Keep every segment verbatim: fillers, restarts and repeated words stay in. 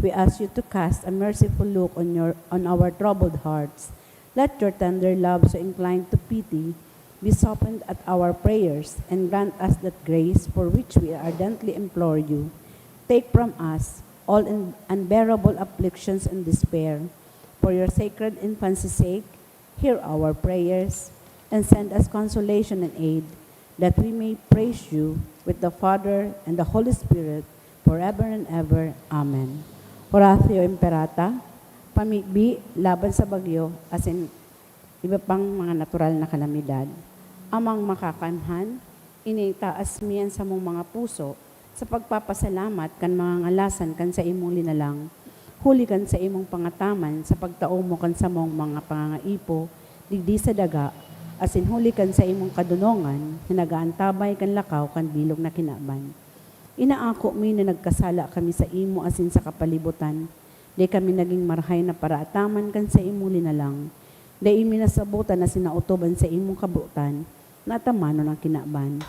We ask you to cast a merciful look on your, on our troubled hearts. Let your tender love, so inclined to pity, be softened at our prayers, and grant us that grace for which we ardently implore you. Take from us all un-, unbearable afflictions and despair. For your sacred infancy's sake, hear our prayers, and send us consolation and aid, that we may praise you with the Father and the Holy Spirit forever and ever. Amen. Oratio Imperata, pamibi laban sa bagyo, asin iba pang mga natural na kalamidad. Amang Makakanhan, initaas mi an samong mga puso sa pagpapasalamat kan mga ngalasan kan saimong linalang, huli kan saimong pangataman sa pagtao mo kan samong mga pangangaipo digdi sa daga, asin huli kan saimong kadonongan na nag-aantabay kan lakaw kan bilog na kinaban. Inaako mi na nagkasala kami saimo asin sa kapalibutan. Dai kami nagin marahay na paraataman kan saimong linalang. Dai mi nasabotan asin naotob an saimong kabotan na atamanon an kinaban.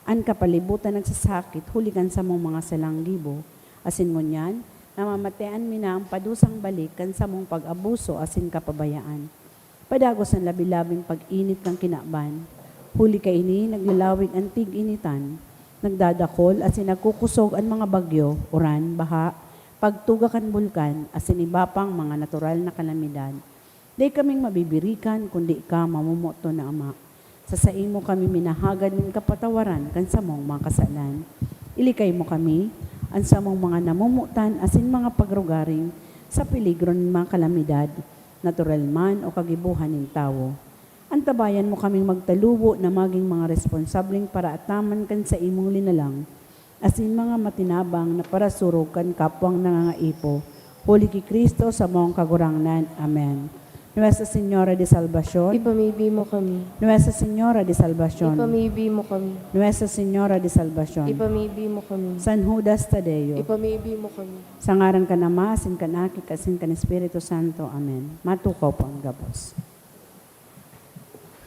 An kapalibutan nagsasakit huli kan samong mga salang gibo, asin ngunyan, namamatean mi na an padusang balik kan samong pag-abuso asin kapabayaan. Padagos an labi-labing pag-init kan kinaban. Huli kaini, naglalawig an tig-initan, nagdadakol asin nagkukosog an mga bagyo, uran, baha, pagtuga kan bulkan, asin iba pang mga natural na kalamidad. Dai kaming mabibirikan, kundi ika, mamomoton na Ama. Sa saimo kami minahagad nin kapatawaran kan samong mga kasalan. Ilikay mo kami, an samong mga namomotan asin mga pagrugaring, sa peligro nin mga kalamidad, natural man o kagibohan nin tawo. Antabayan mo kaming magtalubo na magin mga responsableng paraataman kan saimong linalang, asin mga matinabang na parasurog kan kapwang nangangaipo, huli ki Cristo samong Kagurangnan. Amen. Nuestra Señora de Salvacion. Ipamibi mo kami. Nuestra Señora de Salvacion. Ipamibi mo kami. Nuestra Señora de Salvacion. Ipamibi mo kami. San Judas Tadeo. Ipamibi mo kami. Sa ngaran kan Ama, asin kan Aki, asin kan Espiritu Santo. Amen. Matukaw po ang gabos.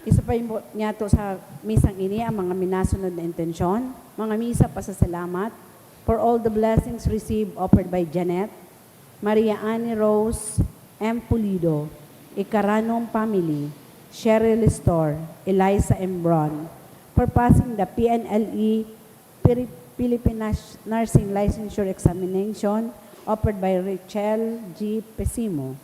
Isapay mo niyato sa misang ini ang mga minasunod na intensyon, mga misa pasasalamat, for all the blessings received offered by Janet, Maria Annie Rose M. Pulido, Icaranom family, Cheryl Store, Eliza M. Bron, for passing the P N L E Piri-, Philippine Nas-, Nursing Licensure Examination offered by Richelle G. Pesimo.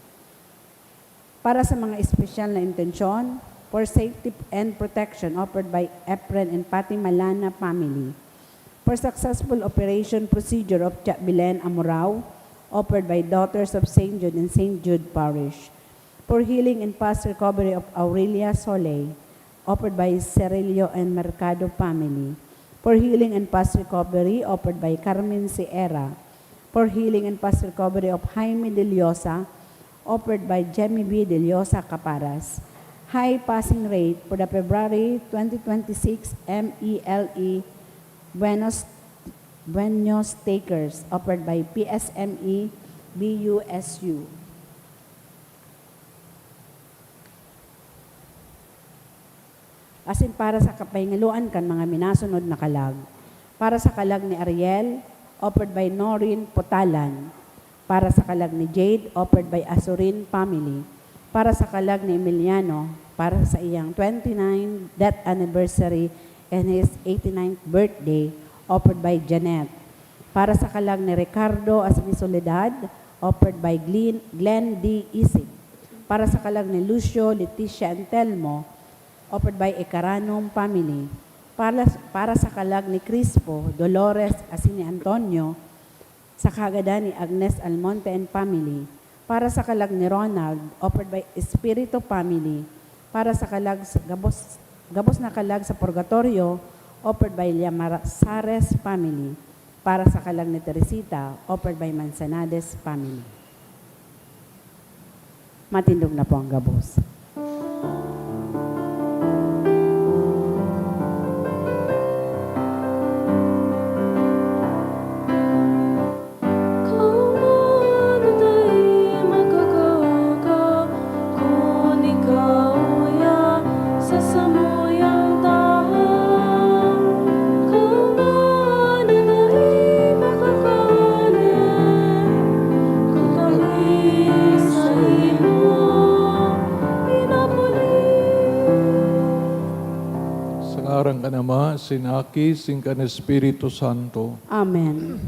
Para sa mga espesyal na intensyon, for safety and protection offered by Efren and Fatima Lana family. For successful operation procedure of Tia Belen Amorao, offered by Daughters of Saint Jude and Saint Jude Parish. For healing and fast recovery of Aurelia Soley, offered by Cerilio and Mercado family. For healing and fast recovery, offered by Carmen Sierra. For healing and fast recovery of Jaime de Llosa, offered by Jemmy B. de Llosa Caparas. High passing rate for the February twenty twenty-six M E L E Buenos, Buenos Takers, offered by P S M E B U S U. Asin para sa kapahingaluan kan mga minasunod na kalag. Para sa kalag ni Ariel, offered by Noreen Potalan. Para sa kalag ni Jade, offered by Azurin family. Para sa kalag ni Emiliano, para sa iyang twenty-nine death anniversary and his eighty-ninth birthday, offered by Janet. Para sa kalag ni Ricardo asin ni Soledad, offered by Glenn, Glenn D. Isig. Para sa kalag ni Lucio, Leticia, and Telmo, offered by Ecaranom family. Para, para sa kalag ni Crispo, Dolores, asin ni Antonio, sa kagadan ni Agnes Almonte and family. Para sa kalag ni Ronald, offered by Espiritu family. Para sa kalag sa gabos, gabos na kalag sa purgatorio, offered by Llamazares family. Para sa kalag ni Teresita, offered by Manzanares family. Matindog na po ang gabos. Asin Aki, asin kan Espiritu Santo. Amen.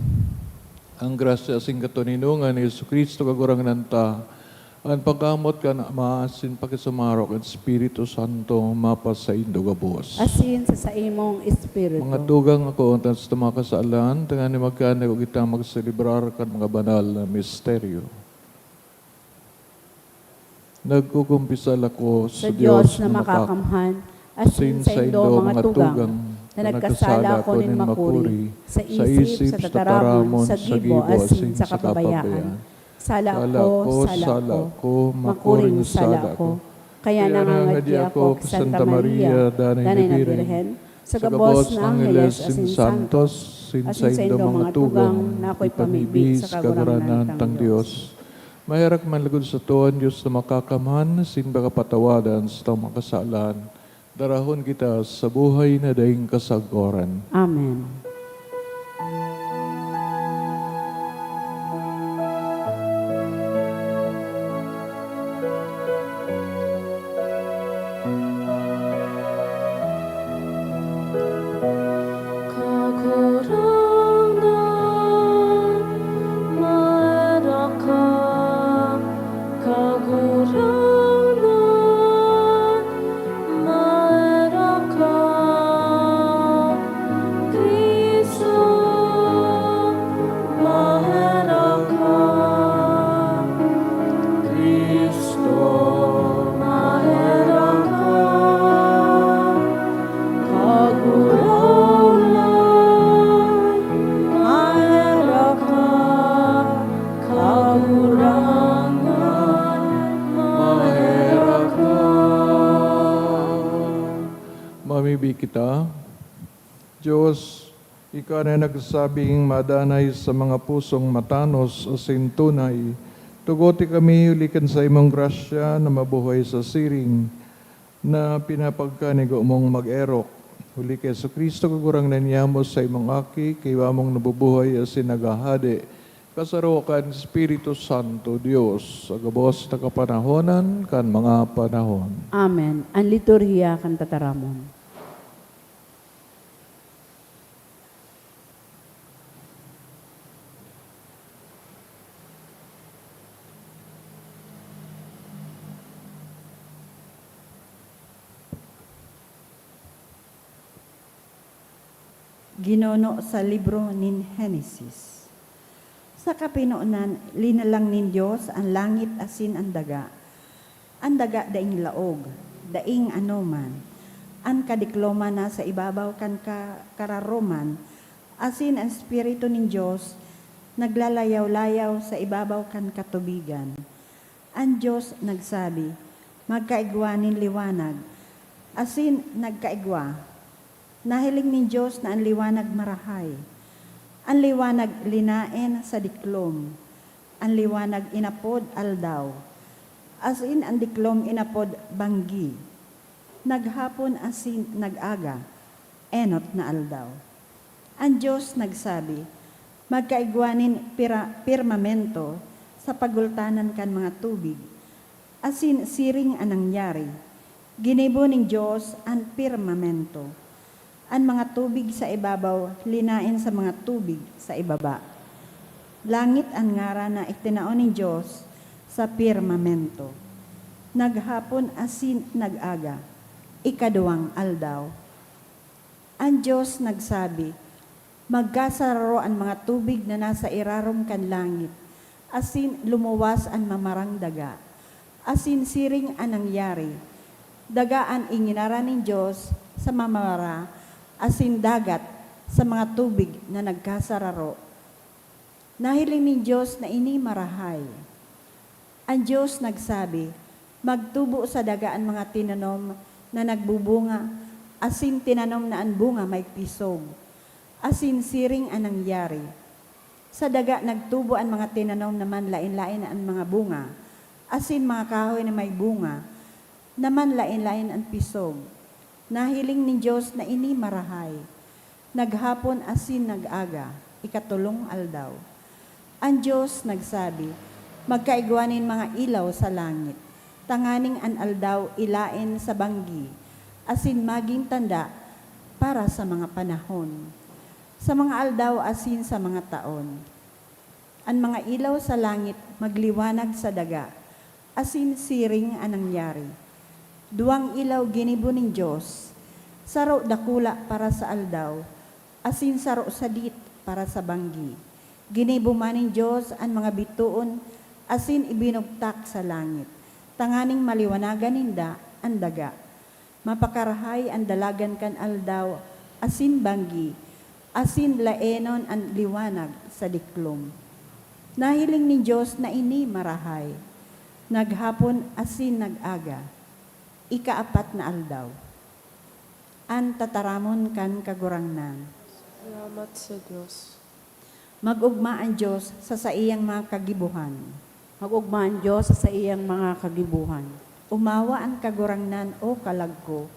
Ang grasya asin katoninongan ni Jesu-Cristo, Kagurangnan ta, an pagkamoot kan Ama, asin pakisumaro kan Espiritu Santo, mapasaindo gabos. Asin sa saimong espiritu. Mga tugang, akoon ta an satong mga kasalan, tanganing magkanuya kita magselebrar kan mga banal na misteryo. Nagkukumpisal ako sa Dios na makakamhan, asin saindo, mga tugang, na nagkasala ako nin makuri sa isip, sa tataramon, sa gibo, asin sa kapabayaan. Sala ako, sala ako, makuring sala ako. Kaya nangangadi ako ki Santa Maria, danay na Birhen, sa gabos na angheles asin santos, asin saindo, mga tugang, na akoy pamibi sa Kagurangnan tang Dios. Maherak man lugod sato an Dios na makakamhan, asin pakapatawadan sa satong mga kasalan. Darahon kita sa buhay na daing kasagoran. Amen. Kagurangnan, maherak ka. Kagurangnan, maherak ka. Cristo, maherak ka. Cristo, maherak ka. Kagurangnan, maherak ka. Kagurangnan, maherak ka. Mamibi kita. Dios, ika na nagsabing madanay sa mga pusong matanos asin tunay, tugoti kami huli kan saimong grasya na mabuhay sa siring na pinapagkanigo mong mag-erok. Huli ki Jesu-Cristo, Kagurangnan niamo, saimong Aki, kaiba mong nabubuhay asin naghahade, kasaro kan Espiritu Santo, Dios, sa gabos na kapanahonan kan mga panahon. Amen. An liturhiya kan tataramon. Ginuno sa libro nin Henesis. Sa kapinonan, linalang nin Dios an langit asin an daga. An daga daing laog, daing anoman. An kadikloman nasa ibabaw kan ka-, kararoman, asin an Espiritu nin Dios naglalayaw-layaw sa ibabaw kan katubigan. An Dios nagsabi, "Magkaigwa nin liwanag," asin nagkaigwa. Nahiling nin Dios na an liwanag marahay. An liwanag linaen sa diklom. An liwanag inapod aldaw, asin an diklom inapod banggi. Naghapon asin nag-aga, enot na aldaw. An Dios nagsabi, "Magkaigwa nin pira-, pirmamento sa pagultanan kan mga tubig." Asin siring an nangyari. Ginibo nin Dios an pirmamento. An mga tubig sa ibabaw linaen sa mga tubig sa ibaba. Langit an ngaran na itinao nin Dios sa pirmamento. Naghapon asin nag-aga, ikaduwang aldaw. An Dios nagsabi, "Magkasararo an mga tubig na nasa irarom kan langit," asin lumuwas an mamarang daga. Asin siring an nangyari. Daga an inginaran nin Dios sa mamara, asin dagat sa mga tubig na nagkasararo. Nahiling nin Dios na ini marahay. An Dios nagsabi, "Magtubo sa daga an mga tinanom na nagbubunga, asin tinanom na an bunga may pisog." Asin siring an nangyari. Sa daga nagtubo an mga tinanom na manlaen-laen an mga bunga, asin mga kahoy na may bunga na manlaen-laen an pisog. Nahiling nin Dios na ini marahay. Naghapon asin nag-aga, ikatolong aldaw. An Dios nagsabi, "Magkaigwa nin mga ilaw sa langit, tanganing an aldaw ilaen sa banggi, asin magin tanda para sa mga panahon, sa mga aldaw asin sa mga taon. An mga ilaw sa langit magliwanag sa daga, asin siring an nangyari. Duwang ilaw ginibo nin Dios, saro dakula para sa aldaw, asin saro sadit para sa banggi. Ginibo man nin Dios an mga bitoon asin ibinugtak sa langit, tanganing maliwanagan ninda an daga. Mapakarahay an dalagan kan aldaw asin banggi, asin laenon an liwanag sa diklom. Nahiling nin Dios na ini marahay. Naghapon asin nag-aga, ikaapat na aldaw. An tataramon kan Kagurangnan. Salamat sa Dios. Mag-ogma an Dios sa saiyang mga kagibohan. Mag-ogma an Dios sa saiyang mga kagibohan. Omawa an Kagurangnan, o kalag ko.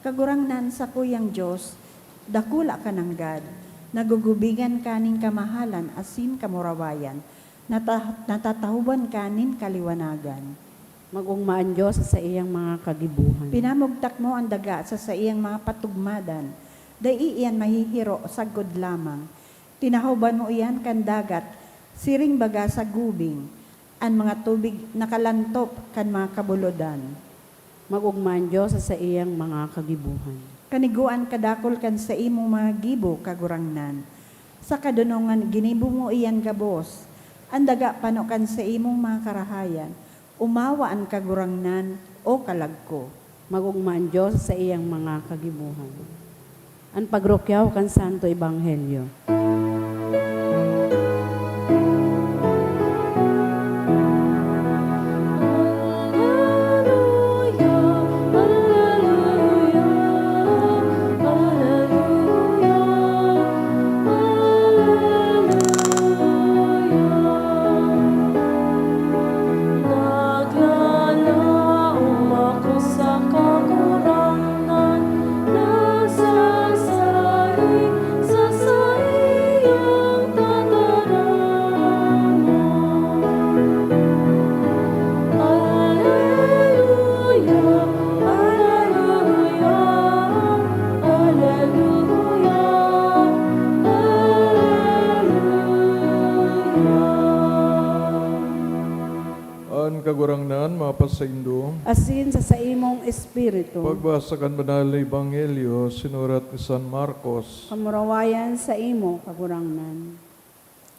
Kagurangnan, sakuyang Dios, dakula ka nanggad, nagugubingan ka nin kamahalan asin kamurawayan, nata-, natatahoban ka nin kaliwanagan. Mag-ogma an Dios sa saiyang mga kagibohan. Pinamugtak mo an daga sa saiyang mga patugmadan, dai iyan mahihiro sagkod lamang. Tinahoban mo iyan kan dagat, siring baga sa gubing, an mga tubig nakalantop kan mga kabulodan. Mag-ogma an Dios sa saiyang mga kagibohan. Kanigoan kadakul kan saimong mga gibo, Kagurangnan. Sa kadonongan ginibo mo iyan gabos. An daga pano kan saimong mga karahayan. Omawa an Kagurangnan, o kalag ko. Mag-ogma an Dios sa saiyang mga kagibohan. An pagrukyaw kan Santo Ebanghelyo. Naglalaom ako sa Kagurangnan, nagsasaing sa saiyang tataramon. Aleluya, aleluya, aleluya, aleluya. An Kagurangnan mapasaindo. Asin sa saimong espiritu. Pagbasa kan Banal na Ebanghelyo sinurat ni San Marcos. Kamurawayan saimo, Kagurangnan.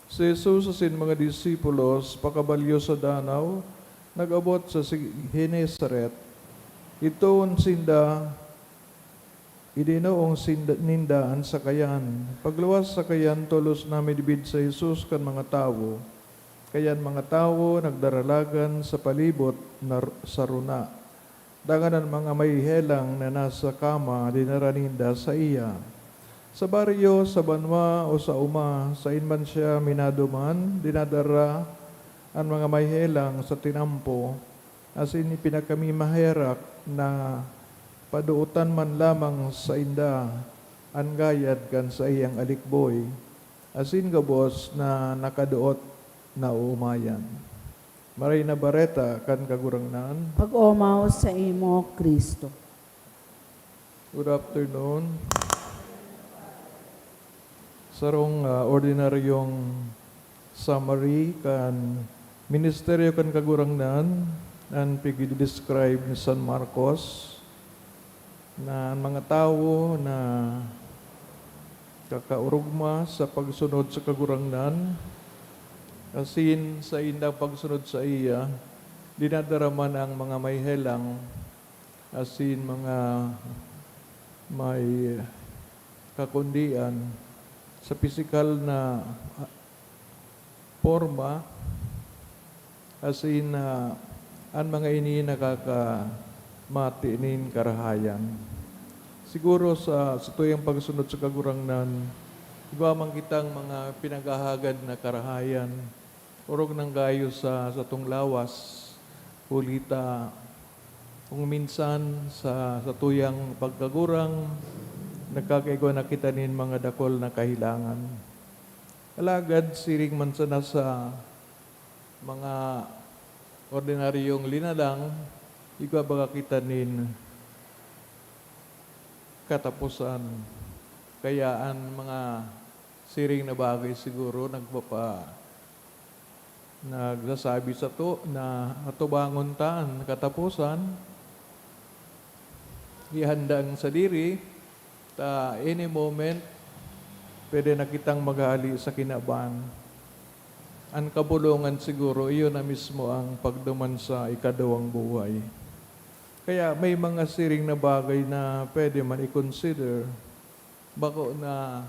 Si Jesus asin mga disipulos, pakabalyo sa danaw, nag-abot sa si-, Genesaret. Idtoon sinda, idinoong sinda, ninda an sakayan. Pagluwas sakayan, tolos na midbid si Jesus kan mga tawo. Kaya an mga tawo nagdaralagan sa palibot na r-, sa rona. Dangan an mga mahehelang na nasa kama, dinara ninda saiya. Sa baryo, sa banwa, o sa oma, saen man siya minaduman, dinadara an mga mahehelang sa tinampo, asin ipinakamimaherak na padootan man lamang sainda an gayad kan saiyang alikboy, asin gabos na nakadoot na oomayan. Maray na Bareta kan Kagurangnan. Pag-omaw saimo, Cristo. Good afternoon. Sarong, ah, ordinaryong summary kan ministeryo kan Kagurangnan, an pigdi-describe ni San Marcos. Na an mga tawo na kakaorogma sa pagsunod sa Kagurangnan, asin saindang pagsunod saiya, dinadara man an mga may helang asin mga may kakundian sa pisikal na porma, asin, ah, an mga ini nakakamati nin karahayan. Siguro sa satuyang pagsunod sa Kagurangnan, igwa man kitang mga pinaghahagad na karahayan, orog nang gayo sa satong lawas, huli ta kung minsan sa satuyang pagkagurang, nagkakaigwa na kita nin mga dakul na kahelangan. Alagad siring man sana sa mga ordinaryong linalang, igwa baga kita nin kataposan. Kaya an mga siring na bagay siguro nagpapa-, nagsasabi sato na atubangon ta an kataposan, ihanda an sadiri, ta any moment, pwede na kitang maghali sa kinaban. An kabolongan siguro, iyo na mismo ang pagduman sa ikaduwang buhay. Kaya may mga siring na bagay na pwede man i-consider, bako na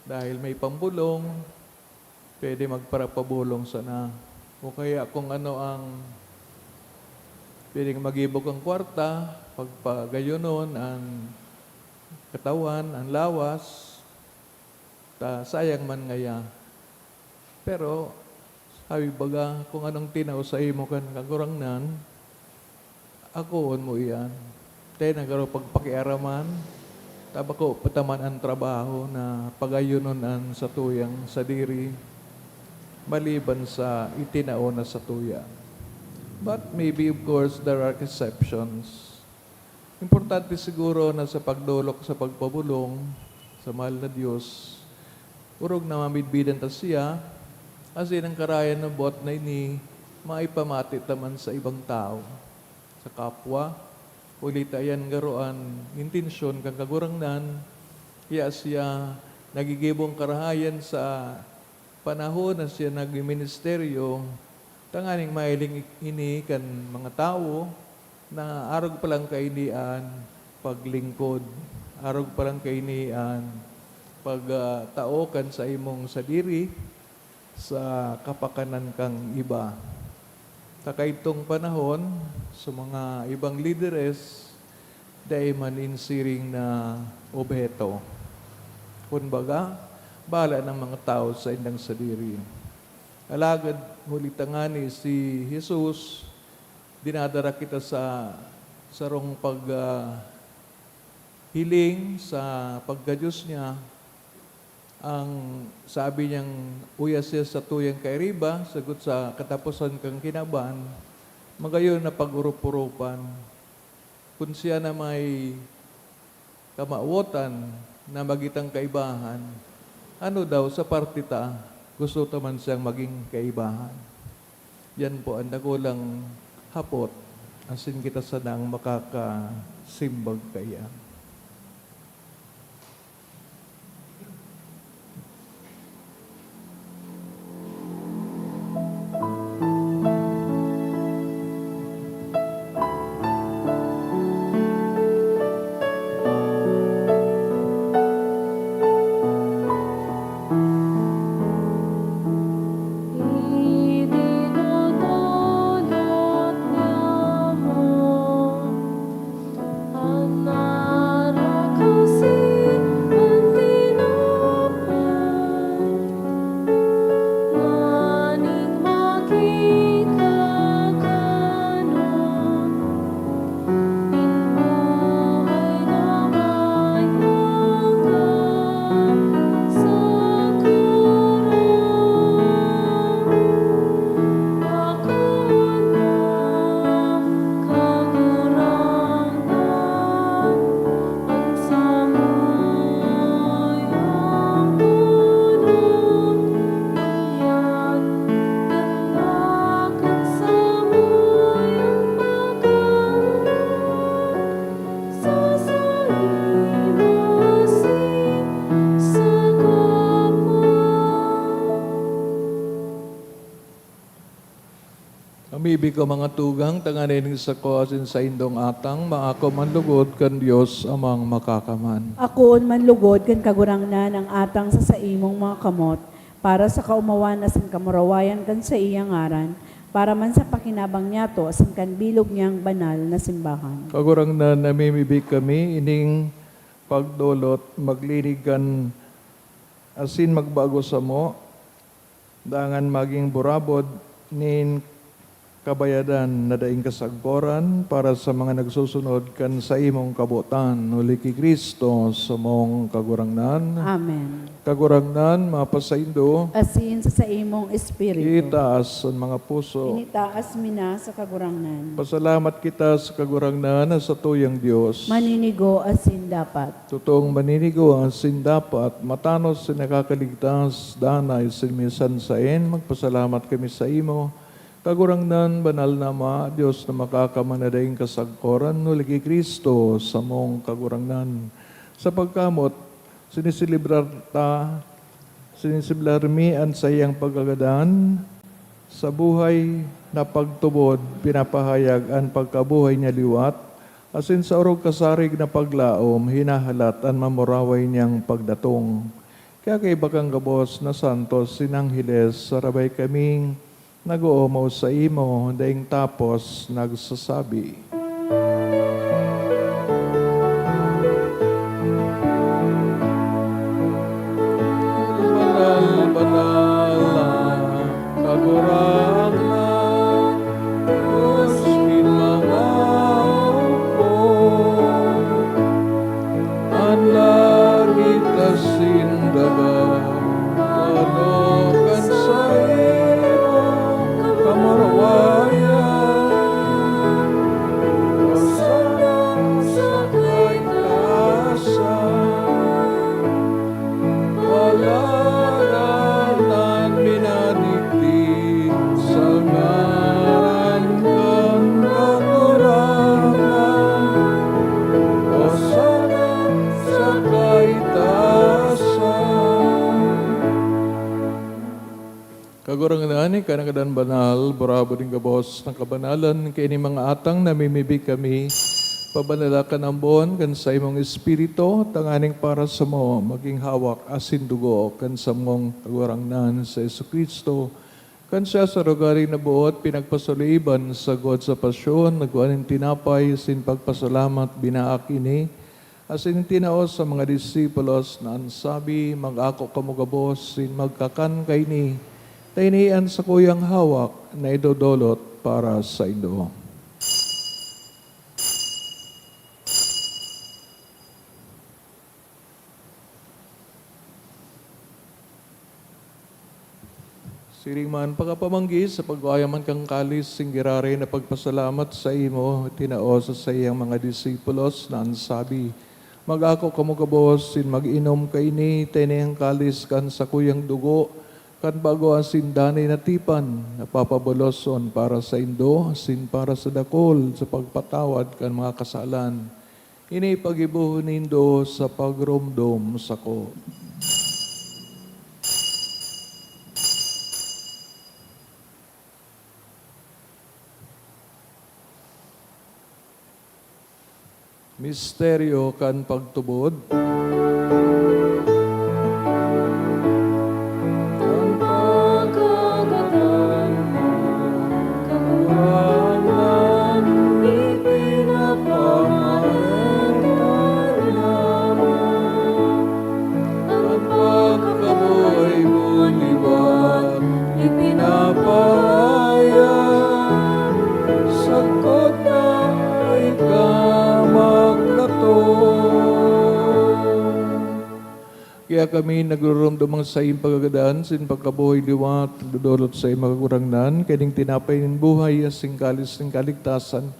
dahil may pambolong, pwede magparapabolong sana. O kaya kung ano ang pwedeng magibo kang kwarta, pagpagayonon an katawan, an lawas, ta sayang man ngaya. Pero, sabi baga, kung anong tinao sa imo kan Kagurangnan, akoon mo iyan. Dai na garo pagpakiaraman, ta bako pa ta man an trabaho na pagayonon an satuyang sadiri, maliban sa itinao na satuya. But maybe, of course, there are exceptions. Importante siguro na sa pagdolok sa pagpabolong sa mahal na Dios, orog na mamidbidan ta siya, asin an karayan na buot na ini maipamati ta man sa ibang tawo, sa kapwa, huli ta iyan garo an intensyon kan Kagurangnan, kaya siya nagigibong karahayan sa panahon na siya nagmiministeryo, tanganing mahiling ini kan mga tawo na arog pa lang kaini an paglingkod, arog pa lang kaini an pag, ah, tao kan sa imong sadiri sa kapakanan kang iba. Sa kaidtong panahon, sa mga ibang lideres, dai man insiring na obheto. Kun baga, bahala ng mga tao sa indang sadiri. Alagad huli ta ngani si Jesus, dinadara kita sa sarong pag, ah, hiling sa pagka-Diyos niya. Ang sabi niyang, "Uya siya sa tuyang kairiba, sagot sa kataposan kan kinaban, magayon na pag-orop-oropan." Kun siya na may kamawotan na magitang kaibahan, ano daw sa parte ta, gusto ta man siyang maging kaibahan? Yan po ang dakulang hapot, asin kita sanang makakasimbag kaiyan. Mamibi ka, mga tugang, tanganing sako asin saindong atang, maako man lugod kan Dios Amang Makakaman. Akoon man lugod kan Kagurangnan ang atang sa saimong mga kamot, para sa kaomawan asin kamurawayan kan saiyang ngaran, para man sa pakinabang niyato asin kan bilog niyang banal na simbahan. Kagurangnan, namimibi kami ining pagdolot, maglinig kan asin magbago samo, dangan magin burabod nin kabayadan na daing kasagkoran para sa mga nagsusunod kan saimong kabotan, huli ki Cristo, samong Kagurangnan. Amen. Kagurangnan, mapasaindo. Asin sa saimong espiritu. Itaas an mga puso. Initaas mi na sa Kagurangnan. Pasalamat kita sa Kagurangnan na satuyang Dios. Maninigo asin dapat. Totoong maninigo asin dapat, matanos asin nakakaligtas, danay asin misansain, magpasalamat kami saimo, Kagurangnan, banal na Ama, Dios na makakamana daing kasagkoran, huli ki Cristo, samong Kagurangnan. Sa pagkamot, siniselebrar ta, siniselebrar mi an saiyang pagkagadan, sa buhay na pagtubod, pinapahayag an pagkabuhay niya liwat, asin sa orog kasarig na paglaom, hinahalat an mamuraway niyang pagdatong. Kaya kaiba kan gabos na santos asin angheles, sarabay kaming nag-oomaw saimo, daing tapos nagsasabi, "Banal, banal na Kagurangnan, Dios nin mga hukbo." An langit asin daga, ano kan saimong kamurawayan. Hosanna sa kaitaasan. Paladan an minadigdi sa ngaran kan Kagurangnan. Hosanna sa kaitaasan. Kagurangnan, ika na kadan banal, burabod nin gabos na kabanalan, kaini mga atang namimibi kami, pabanala kan ambon kan saimong Espiritu, tanganing para samo magin hawak asin dugo kan samong Kagurangnan, si Jesu-Cristo. Kan siya sa rugari na boot pinagpasuliban sagkod sa pasyon, nagkua nin tinapay, asin pagpasalamat, binaak ini, asin itinao sa mga disipulos na an sabi, "Mag-ako kamo gabos asin magkakan kaini, ta ini an sakuyang hawak na idodolot para saindo." Siring man, pakapamanggi sa pagkua man kan kalis, asin giraray na pagpasalamat saimo, tinao sa saiyang mga disipulos na an sabi, "Mag-ako kamo gabos asin mag-inom kaini, ta ini an kalis kan sakuyang dugo kan bago asin danay na tipan, na papaboloson para saindo asin para sa dakul sa pagpatawad kan mga kasalan. Ini paggibohon nindo sa pagromdom sako." Misteryo kan pagtubod. An pagkagadan mo, Kagurangnan, ipinapamahiwagang naman. An pagkabuhay mo liwat ipinapahayag, sagkod na ika magdatong. Kaya kami nagruromdom an saiyang pagkagadan asin pagkabuhay liwat, nagdodolot saimo, Kagurangnan, kaining tinapay nin buhay asin kalis nin kaligtasan.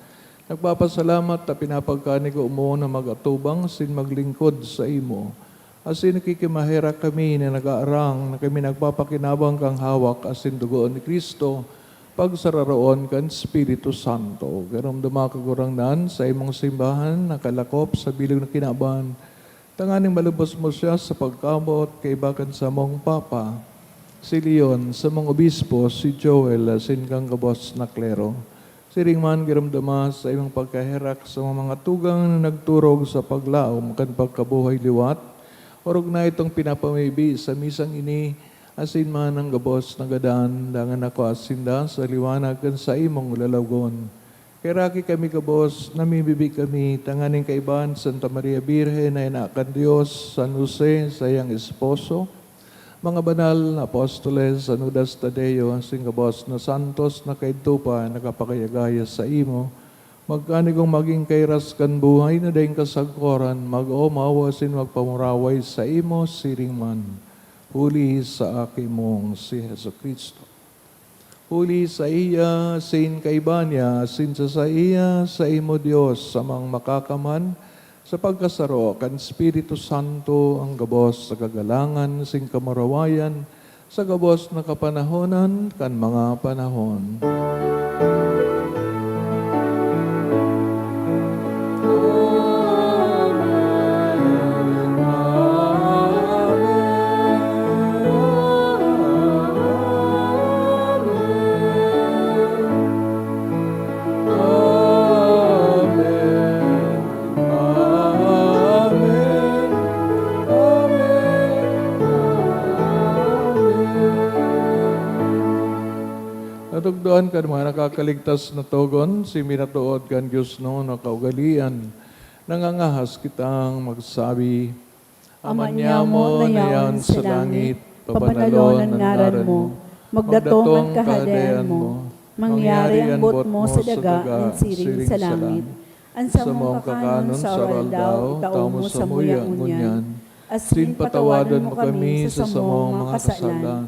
Nagpapasalamat ta pinapagkanigo mo na mag-atubang asin maglingkod saimo. Asin nakikimaherak kami na nag-aarang na kami nagpapakinabang kan hawak asin dugo ni Cristo, pagsararoon kan Espiritu Santo. Giromdoma, Kagurangnan, saimong simbahan nakalakop sa bilog na kinaban, tanganing malubos mo siya sa pagkamoot kaiba kan samong Papa, si Leon, samong Obispo, si Joel, asin kan gabos na klero. Siring man, giromdoma saimong pagkaherak sa mga tugang na nagturog sa paglaom kan pagkabuhay liwat. Orog na itong pinapamibi sa misang ini, asin man an gabos na gadan, dangan nakua sinda sa liwanag kan saimong lalawogon. Kaheraki kami gabos, namimibi kami, tanganing kaiba ni Santa Maria Birhen na ina kan Dios, San Jose, saiyang esposo, Mga banal na apostoles, San Judas Tadeo, asin gabos na santos na kaidto pa nakapakayagaya saimo, magkanigong magin kairas kan buhay na daing kasagkoran, mag-omaw asin magpamuraway saimo siring man, huli sa Aki mong si Jesu-Cristo. Huli saiya, asin kaiba niya, asin sa saiya, saimo, Dios, Amang Makakaman, sa pagkasaro kan Espiritu Santo, an gabos na kagalangan asin kamurawayan, sa gabos na kapanahonan kan mga panahon. Natugdoan kan mga nakakaligtas na togon, si minatood kan Dios no na kaugalian, nangangahas kitang magsabi, Ama niamo na yaon sa langit, pabanalon an ngaran mo, magdatong an kahadean mo, mangyari an boot mo sa daga nin siring sa langit. An samong kakanon sa aroaldaw, itao mo samuya ngunyan, asin patawadon mo kami sa samong mga kasalan,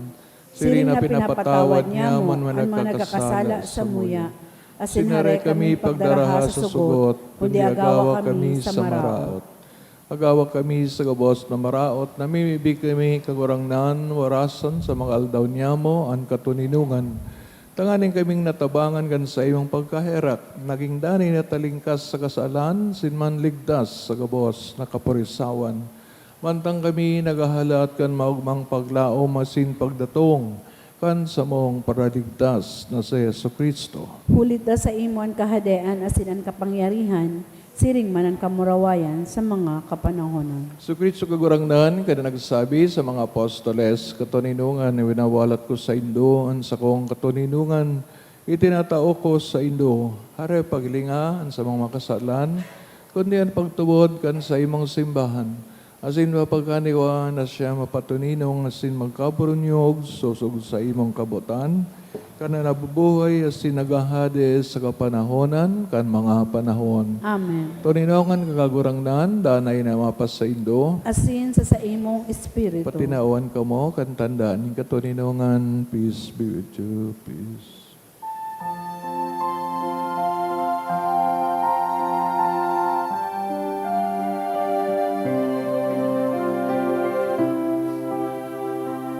siring na pinapatawad niamo an mga nagkakasala samuya. Asin hare kami pagdaraha sa sugot, kundi agawa kami sa maraot. Agawa kami sa gabos na maraot, namimibi kami, Kagurangnan, warasan sa mga aldaw niamo an katoninongan, tanganing kaming natabangan kan saimong pagkaherak, naging danay na talingkas sa kasalan, asin manligtas sa gabos na kapurisawan. Mantang kami naghahalat kan maogmang paglaom asin pagdatong kan samong Paraligtas na si Jesu-Cristo. Huli ta saimo an kahadean asin an kapangyarihan, siring man an kamurawayan sa mga kapanahonan. Si Cristo Kagurangnan, kada nagsabi sa mga apostoles, "Katoninongan, winawalat ko saindo an sakong katoninongan, itinatao ko saindo." Hare paghilinga an samong mga kasalan, kundi an pagtubod kan saimong simbahan. Asin papagkaniwa na siya mapatoninong asin magkaburunyog sosog sa imong kabotan, kan na nabubuhay asin naghahade sa kapanahonan kan mga panahon. Amen. Toninongan ka, Kagurangnan, danay na mapasaindo. Asin sa saimong espiritu. Patinawan kamo kan tanda nin katoninongan. Peace be with you. Peace.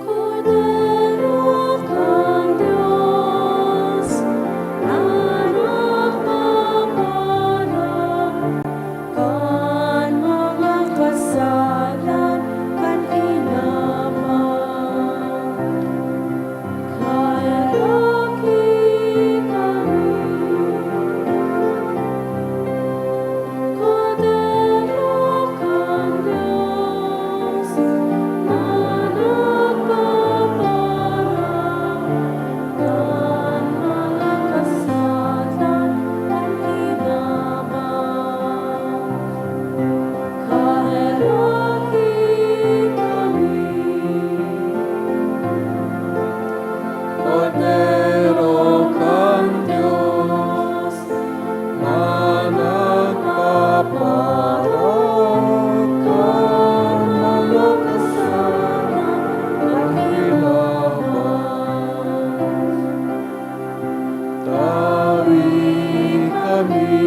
Kordero kan Dios, na nagpapara kan mga kasalan kan inaman. Kaheraki kami, Kordero kan Dios, na nagpapara kan mga kasalan kan inaman. Kaheraki kami. Kordero kan Dios, na nagpapara kan mga kasalan kan inaman. Tawi kami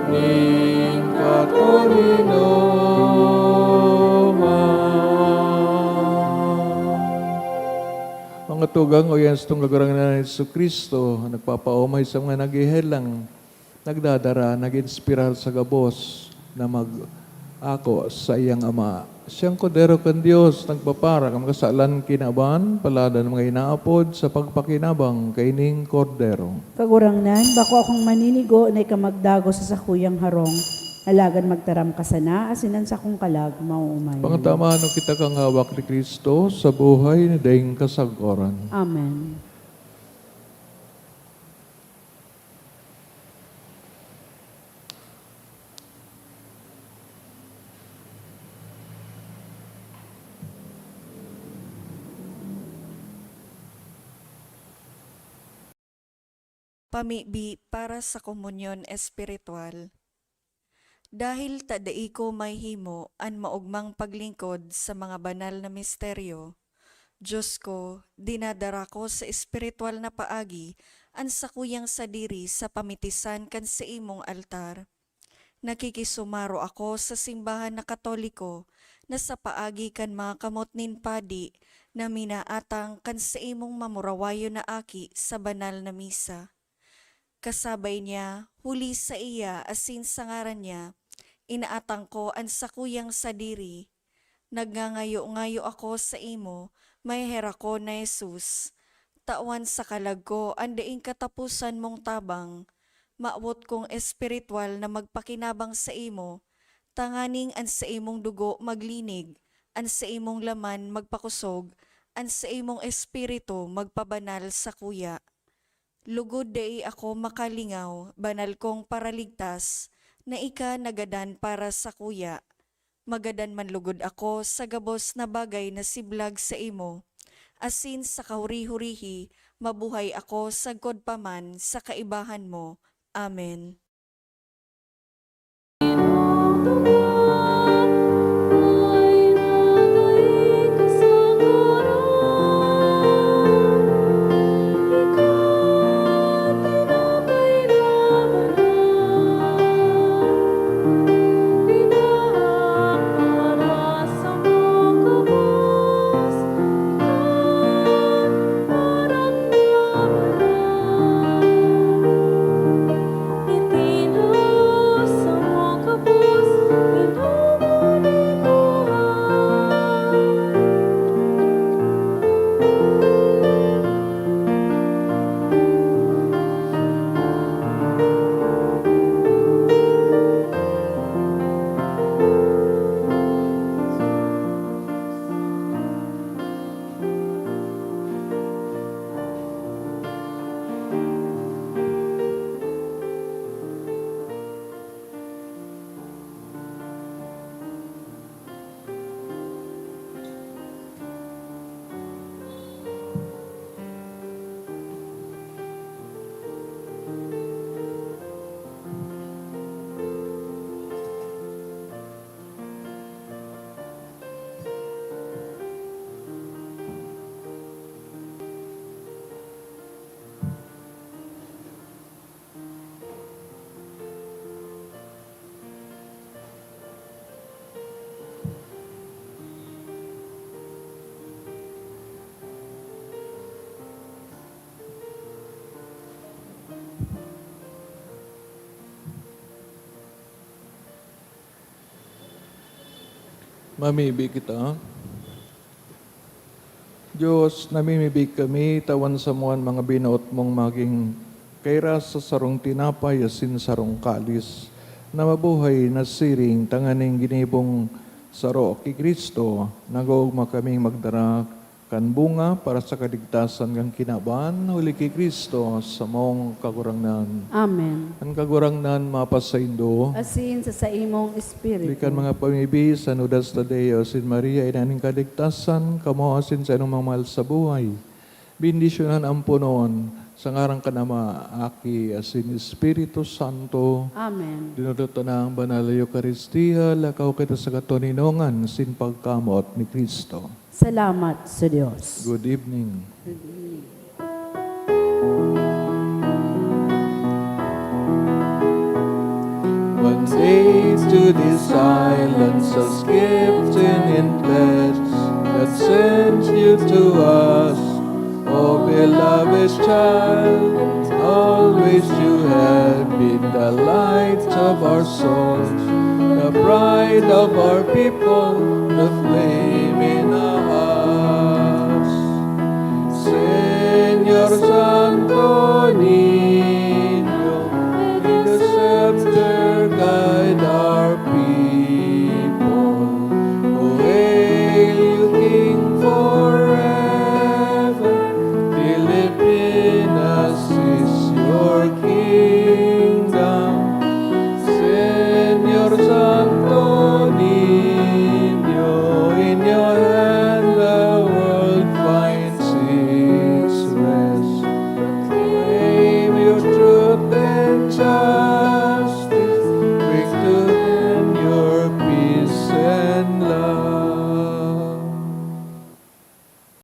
nin katoninongan. Mga tugang, o yan satong Kagurangnan na Jesu-Cristo, nagpapaomay sa mga naghehelang, nagdadara, nag-inspirar sa gabos na mag-ako sa iyang Ama. Siyang Kordero kan Dios, nagpapara kan kasalan kinaban, paladan mga inaapod sa pagpakinabang kaining Kordero. Kagurangnan, bako akong maninigo na ika magdagos sa sakuyang harong, alagad magtaram ka sana, asin an sakong kalag maoomay. Pangatamaan kita kan hawak ni Cristo sa buhay na daing kasagkoran. Amen. Pamibi para sa komunyon espiritual. Dahil ta dai ko mahihimo an maogmang paglingkod sa mga banal na misteryo, Diyos ko, dinadara ko sa espiritual na paagi an sakuyang sadiri sa pamitisan kan saimong altar. Nakikisumaro ako sa simbahan na Katoliko na sa paagi kan mga kamot nin padi na minaatang kan saimong mamurawayon na aki sa banal na misa. Kasabay niya, huli saiya asin sa ngaran niya, inaatang ko an sakuyang sadiri. Nagngangayo-ngayo ako saimo, maheherakon na Jesus. Tawan sa kalag ko an daing kataposan mong tabang. Mawot kong espiritual na magpakinabang saimo, tanganing an saimong dugo maglinig, an saimong laman magpakosog, an saimong espiritu magpabanal sakuya. Lugod dai ako makalingaw, banal kong Paraligtas, na ika nagadan para sakuya. Magadan man lugod ako sa gabos na bagay na siblag saimo, asin sa kahuri-hurihi mabuhay ako sagkod pa man sa kaibahan mo. Amen. Mamibi kita. Diyos, namimibi kami, tawan samo an mga binoot mong magin kaira sa sarong tinapay asin sarong kalis na mabuhay na siring, tanganing ginibong saro ki Cristo, nag-oogma kaming magdara kan bunga para sa kaligtasan kan kinaban, huli ki Cristo, samong Kagurangnan. Amen. An Kagurangnan mapasaindo. Asin sa saimong espiritu. Huli kan mga pamibi, San Judas Tadeo, San Maria, Ina nin Kaligtasan, kamo asin saindong mga mahal sa buhay, bendisyonan amponon, sa ngaran kan Ama, Aki, asin Espiritu Santo. Amen. Dinudoto na ang Banal na Eukaristia, lakaw kita sa katoninongan sin pagkamot ni Cristo. Salamat sa Dios. Good evening. Good evening. One day to this island, so gifting in pledge that sent you to us, oh beloved child, and always you have been the light of our souls, the pride of our people, the flame in our